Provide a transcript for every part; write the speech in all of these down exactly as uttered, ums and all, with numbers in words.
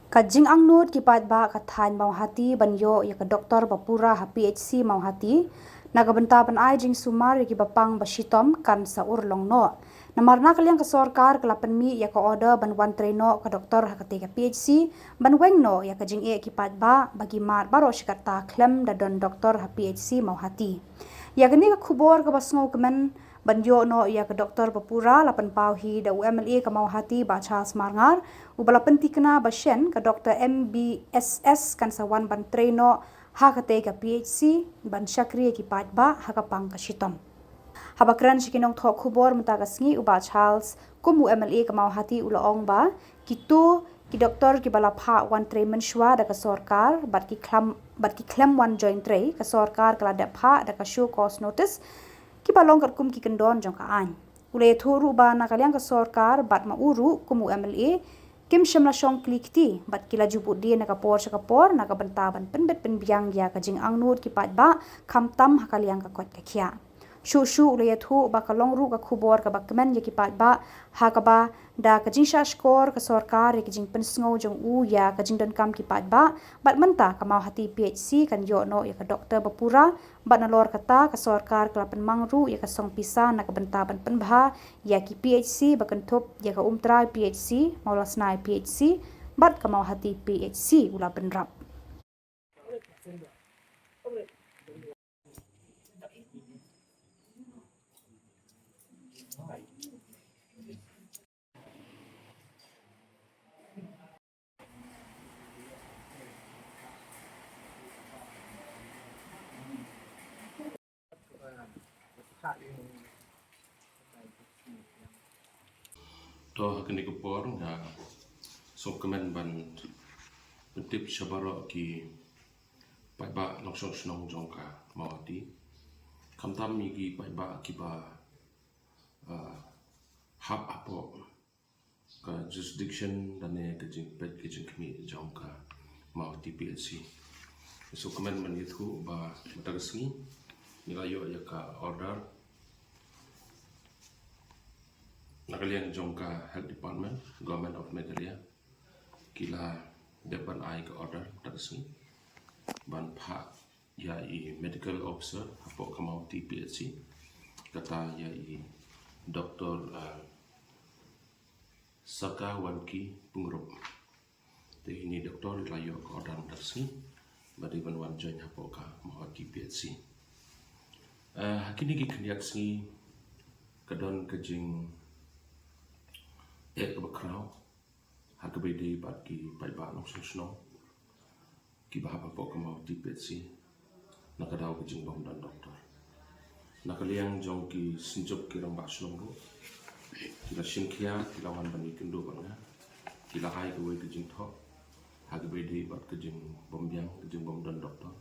Ka jingangnud ki paidbah ka thaiñ Mawhati ban ïoh ïa ka doktor ba pura ha P H C Mawhati na ka bynta ban ai jingsumar ïa ki ba pang ba shitom kan sa urlong noh. Namar na ka liang ka sorkar ka la pynmih ïa ka order ban wan trei noh ka doktor ha katei ka P H C ban weng noh ïa ka jingeh ki paidbah ba ki mad baroh shi katta khlem da don doktor ha P H C Mawhati. Ïa kane ka khubor kaba sngewkmen ban ïoh noh ïa ka doktor ba pura la pynpaw hi da u M L A ka Mawhati Bah Charles Marngar, uba la pyntikna ba shen ka doktor M B S S kan sa wan ban trei noh ha katei ka P H C ban shakri ïa ki paidbah ha ka pang ka shitom. Haba kren sha ki nongthoh khubor mynta ka sngi u Bah Charles kum u M L A ka Mawhati u la ong ba kito ki doktor kiba la phah wan trei mynshuwa da ka sorkar bad ki khlem, bad ki khlem wan join trei, ka sorkar ka la dep phah da ka show cause notice kiba long katkum ki kyndon jong ka aiñ. U la ïathuh ruh ba na ka liang ka sorkar bad ma u ruh kum u M L A kim shym la shong kli kti bad ki la ju bud die na ka por sha ka por na ka bynta ban pynbit pynbiang ïa ka jingangnud ki paidbah khamtam ha ka liang ka koit ka khiah. Shuh shuh u la ïathuh ba ka long ruh ka khubor kaba kmen ïa ki paidbah ha kaba da ka jingshahshkor ka sorkar ïa ka jingpynsngew jong u ïa ka jingdonkam ki paidbah bad mynta ka Mawhati P H C kan ïoh noh ïa ka doktor ba pura bad nalor kata ka sorkar ka la pynmang ruh ïa ka song pisa na ka bynta ban pynbha ïa ki P H C ba kynthup ïa ka Umtrai P H C, Mawlasnai P H C bad ka Mawhati P H C u la bynrap. To ha kane ka por nga sngewkmen ban pyntip sha baroh ki paidbah nongshong shnong jong ka Mawhati, khamtam ïa ki paidbah kiba, ah, hap hapoh ka jurisdiction lane ka jingpeit ka jingkhmih jong ka Mawhati P H C. Sngewkmen ban ïathuh ba mynta ka sngi ngi la ïoh ïa ka order na ka liang jong ka Health Department, Government of Meghalaya, ki la dep ban ai ka order mynta ka sngi ban phah ïa i medical officer hapoh ka Mawhati P H C, kata ïa i doktor, ah, Saka Wanki Pyngrope. Te ine i doktor i la ïoh ka order mynta ka sngi ba dei ban wan join hapoh ka Mawhati P H C. Eh, ha kine ki khyndiat sngi ka don ka jingeh kaba khraw ha kaba ïadei bad ki paidbah nongshong shnong kiba hap hapoh ka Mawhati P H C na ka daw ka jingbym don doktor. Na ka liang jong ki synjuk ki rangbah shnong ruh ki la shim khia, ki la wan ban ïakynduh bad nga, ki la ai kawei ka jingthoh ha kaba ïadei bad ka jingbym biang, ka jingbym don doktor,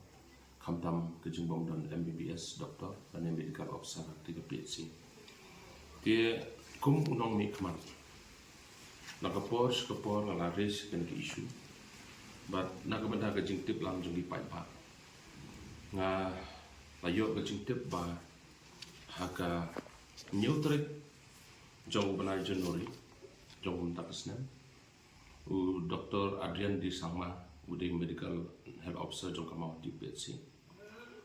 khamtam ka jingbym don M B B S doktor lane medical officer ha katei ka P H C. Te kum u nongmihkhmat, na ka por sha ka por nga la raise kane ka issue bad na ka bynta ka jingtip lang jong ki paidbah, nga la ïoh ka jingtip ba ha ka hynñiew tarik jong u bnai January jong mynta ka snem, u doktor Adrian D Sangma, u dei medical health officer jong ka Mawhati P H C,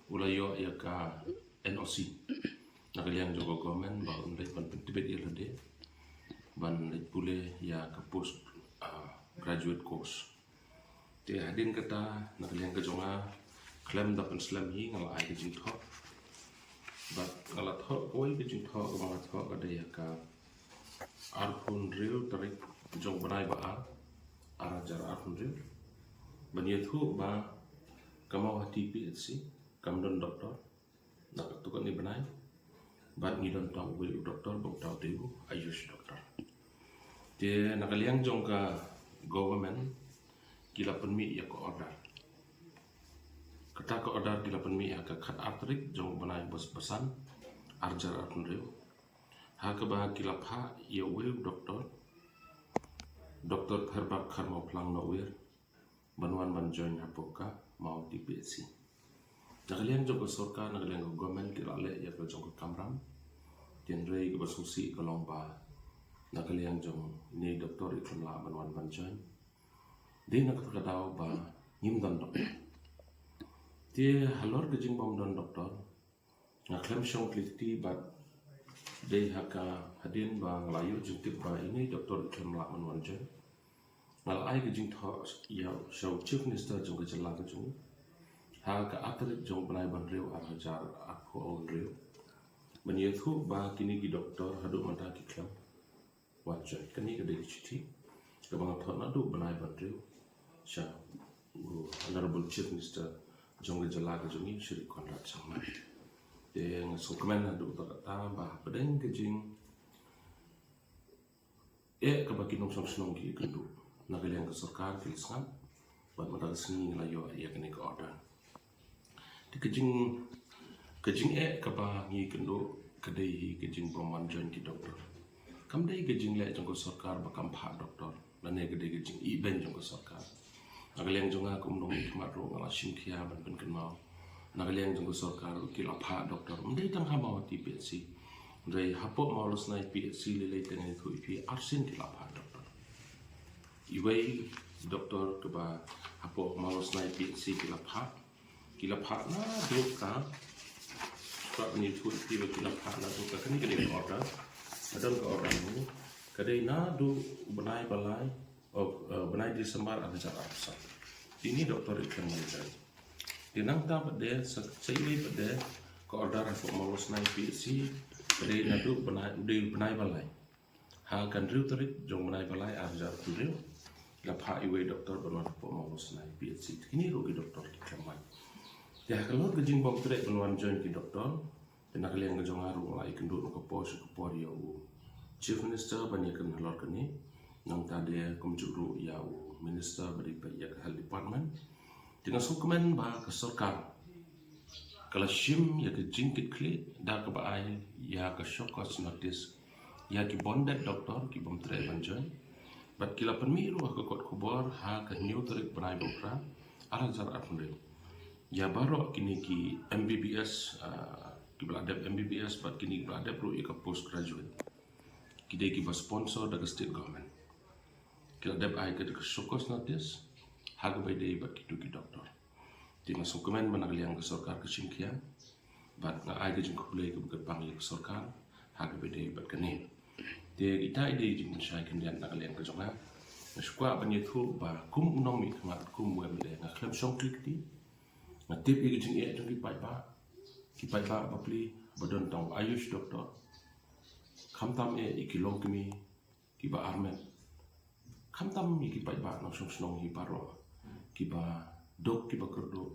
u la ïoh ïa ka N O C na ka liang jong ka government ba un leit ban pyntbit ïa lade ban leit pule ïa ka post, ah, graduate course. Te hadien kata na ka liang ka jong nga, khlem da pynslem hi, nga la ai ka jingthoh. Bad nga la thoh kawei ka jingthoh kaba nga thoh ka dei ha ka arphew hynriew tarik jong u bnai ba ar, ar hajar arphew hynriew, ban ïathuh ba ka Mawhati P H C kam don doktor na katto katne bnai, bad ngi don tang uwei u doktor, ba uta u dei u Ayush doktor. Te na ka liang jong ka government ki la pynmih ïa ka order. Kata ka order ki la pynmih ha ka khatar tarik jong u bnai ba san, ar hajar arphew hynriew, ha kaba ki la phah ïa uwei u doktor, Doktor Pherbak Kharmawphlang Nongwir, ban wan ban join hapoh ka Mawhati P H C. Na ka liang jong ka sorkar, na ka liang ka government ki la leh ïa ka jong ka kamram. Hynrei kaba sngewsih ka long ba na ka liang jong ine i doktor i khlem lah ban wan ban join. Dei na kata ka daw ba ngim don doktor. Te halor ka jingbym don doktor, nga khlem shong kli kti bad dei ha ka hadien ba nga la ïoh jingtip ba ine i doktor i khlem lah ban wan join. Nga la ai ka jingthoh ïa sha u Chief Minister jong ka jylla ka jong ngi ha ka ar tarik jong u bnai ba hynriew ar hajar arphew hynriew ban ïathuh ba kine ki doktor haduh mynta ki khlem wan join. Kane ka dei ka shithi kaba nga thoh naduh u bnai ba hynriew sha u Honorable Chief Minister jong ka jylla ka jong ngi, Shri Conrad Sangma. Te nga sngewkmen haduh katta ba hapdeng ka jing eh kaba ki nongshong shnong ki ïakynduh, na ka liang ka sorkar ki la sngap bad mynta ka sngi ngi la ïoh ïa kane ka order. Te ka jing ka jingeh kaba ngi ïakynduh ka dei hi ka jingbym wan join ki doktor. Kam dei ka jingleh jong ka sorkar ba kam phah doktor, lane ka dei ka jingïeit jong ka sorkar. Na ka liang jong nga kum u nongmihkhmat ruh nga la shim khia ban pynkynmaw. Na ka liang jong ka sorkar ki la phah doktor, ym dei tang ha Mawhati P H C, hynrei hapoh Mawlasnai P H C lei lei te nga ïathuh ïa phi arsien ki la phah doktor. Iwei doktor kaba hapoh Mawlasnai P H C ki la phah, ki la phah naduh ka, ka ban ïathuh ïa phi ba ki la phah naduh ka, kane ka dei ka order. Ka don ka order ngi, ka dei naduh u bnai ba lai, oh, eh, bnai December ar hajar arphew san. Te ine i doktor i khlem wan join. Te nangta pat de sa, sa iwei pat de ka order hapoh Mawlasnai P H C ka dei naduh bnai, u dei u bnai ba lai. Ha ka hynriew tarik jong u bnai ba lai ar hajar arphew hynriew la phah iwei doktor ban wan hapoh Mawlasnai P H C. Te kine ruh ki doktor ki khlem wan. Te halor ka jingbym treh ban wan join ki doktor, te na ka liang ka jong nga ruh nga la ïakynduh na ka por sha ka por ïa u Chief Minister ban ïakren halor kane. Nangta de kumjuh ruh ïa u Minister ba dei peit ïa ka Health Department. Te nga sngewkmen ba ka sorkar ka la shim ïa ka jingkitkhlieh da kaba ai ïa ka show cause notice ïa ki bun bad doktor ki bym treh ban join. Bad ki la pynmih ruh ha ka kot khubor ha ka hynñiew tarik bnai ba phra ar hajar arphew hynriew ïa baroh kine ki M B B S, ah, kiba la dep M B B S bad kine kiba la dep ruh ïa ka post graduate. Ki dei kiba sponsor da ka state government. Ki la dep ai ka, ka show cause notice ha kaba ïadei bad kito ki doktor. Te nga sngewkmen ba na ka liang ka sorkar ka shim khia bad nga ai ka jingkhublei kaba kyrpang ïa ka sorkar ha kaba ïadei bad kane. Te ita i dei i jingpynshai khyndiat na ka liang ka jong nga. Nga shu kwah ban ïathuh ba kum u nongmihkhmat, kum u M L A, nga khlem shong kli kti. Nga tip ïa ka jingeh jong ki paidbah, ki paidbah bapli ba don tang u Ayush doctor. Khamtam eh ïa ki longkmie kiba armet. Khamtam ïa ki paidbah nongshong shnong hi baroh kiba duk kiba kyrduh,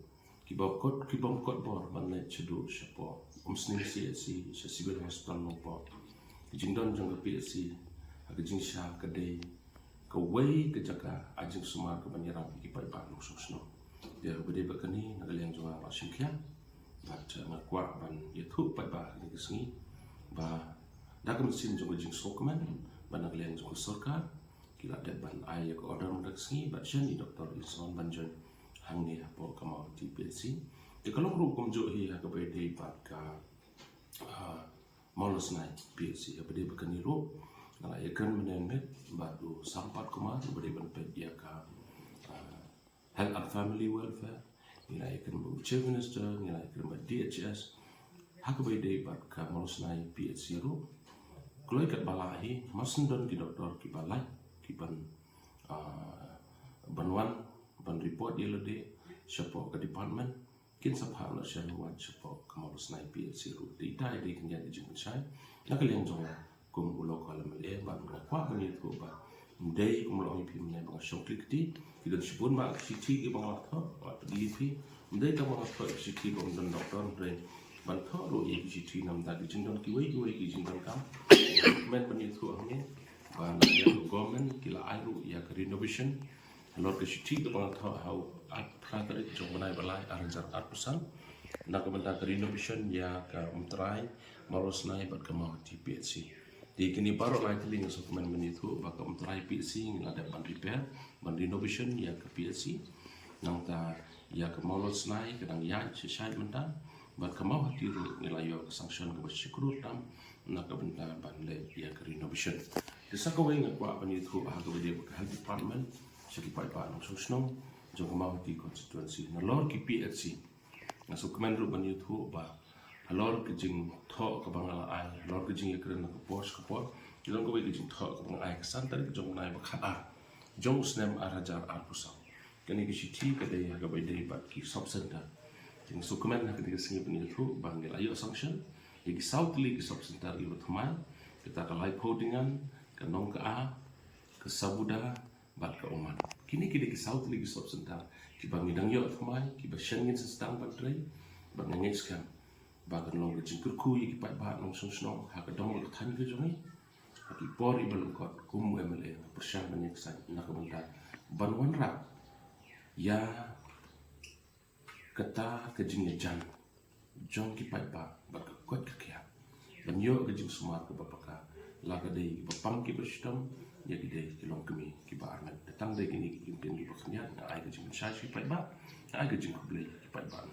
kiba kot, kibym kot bor ban leit shaduh shapoh Umsning C H C, sha Civil Hospital Nongpoh. Ka jingdon jong ka P H C ha ka jingshisha ka dei kawei ka jaka ai jingsumar kaban ïarap ïa ki paidbah nongshong shnong. Te kaba dei bad kane na ka liang jong nga nga la shim khia bad nga kwah ban ïathuh paidbah ha kane ka sngi ba da ka mynsiem jong ka jingsngewkmen ba na ka liang jong ka sorkar ki la dep ban ai ïa ka order mynta ka sngi bad shen i doktor i sa wan ban join hangne hapoh ka Mawhati P H C. Te ka long ruh kumjuh hi ha kaba ïadei bad ka, ah, Mawlasnai P H C. Ha kaba ïadei bad kane ruh nga la ïakren mynne mynmiet bad u Sampath Kumar uba dei ban peit ïa ka, ah, Health and Family Welfare, ngi la ïakren bad u Chief Minister, ngi la ïakren bad D H S ha kaba ïadei bad ka Mawlasnai P H C ruh. Kloi katba lah hi, mar shen don ki doktor kiba lait kiban, ah, ban wan ban report ïa lade shapoh ka department, kin sa phah noh shen wad shapoh ka Mawlasnai P H C ruh. Te ita i dei khyndiat i jingpynshai na ka liang jong nga kum u local M L A bad nga kwah ban ïathuh ba ym dei kum long ïa phi mynne ba nga shong kli kti. Ki don shibun bah ki shithi kiba nga la thoh, nga la pyni ïa phi. Ym dei tang ba nga thoh ïa ki shithi bym don doktor, hynrei ban thoh ruh ïa ki shithi namar ki jingdon kiwei kiwei ki jingdonkam. Kmen ban ïathuh hangne ba na ka liang ka government ki la ai ruh ïa ka renovation. Halor ka shithi kaba nga thoh ha u ar, phra tarik jong u bnai ba lai ar hajar arphew san na ka bynta ka renovation ïa ka Umtrai, Mawlasnai bad ka Mawhati P H C. Te kine baroh lai tylli nga sngewkmen ban ïathuh ba ka Umtrai P H C ngi la dep ban repair, ban renovation ïa ka P H C. Nangta ïa ka Mawlasnai ka dang ïaid sha shai mynta bad ka Mawhati ruh ngi la ïoh ka sanction kaba shi klur tam na ka bynta ban leh ïa ka renovation. Te sa kawei nga kwah ban ïathuh ha kaba ïadei bad ka Health Department. sha ki paidbah nongshong shnong jong ka Mawhati constituency. Nalor ki P H C, nga sngewkmen ruh ban ïathuh ba halor ka jingthoh kaba nga la ai, halor ka jingïakren na ka por sha ka por, ki long kawei ka jingthoh kaba nga ai ka san tarik jong u bnai ba khatar jong u snem ar hajar arphew saw. Kane ka shithi ka dei ha kaba ïadei bad ki sub center. Te nga sngewkmen ha kane ka sngi ban ïathuh ba ngi la ïoh sanction ïa ki saw tylli ki sub center kiba thymmai, kata ka Laiphew Dingan, ka Nongka, ka Sabuda bad ka Umman. Kine ki dei ki saw tylli ki sub center kiba ngi dang ïoh thymmai, kiba shen ngin sa sdang ban trei. Bad nga ngeit skhem ba kan long ka jingkyrkhu ïa ki paidbah nongshong shnong ha ka dong bad ka thaiñ ka jong ngi ha ki por iba lyngkot kum u M L A, nga pyrshang ban ïeng sait na ka bynta ban wanrah ïa kata ka jingïajan jong ki paidbah bad ka koit ka khiah ban ïoh ka jingsumar kaba paka, la ka dei kiba pang kiba shitom, ïa ki dei ki longkmie kiba armet. Te tang dei kine ki kyntien kiba khyndiat, nga ai ka jingpynshai sha ki paidbah, nga ai ka jingkhublei ki paidbah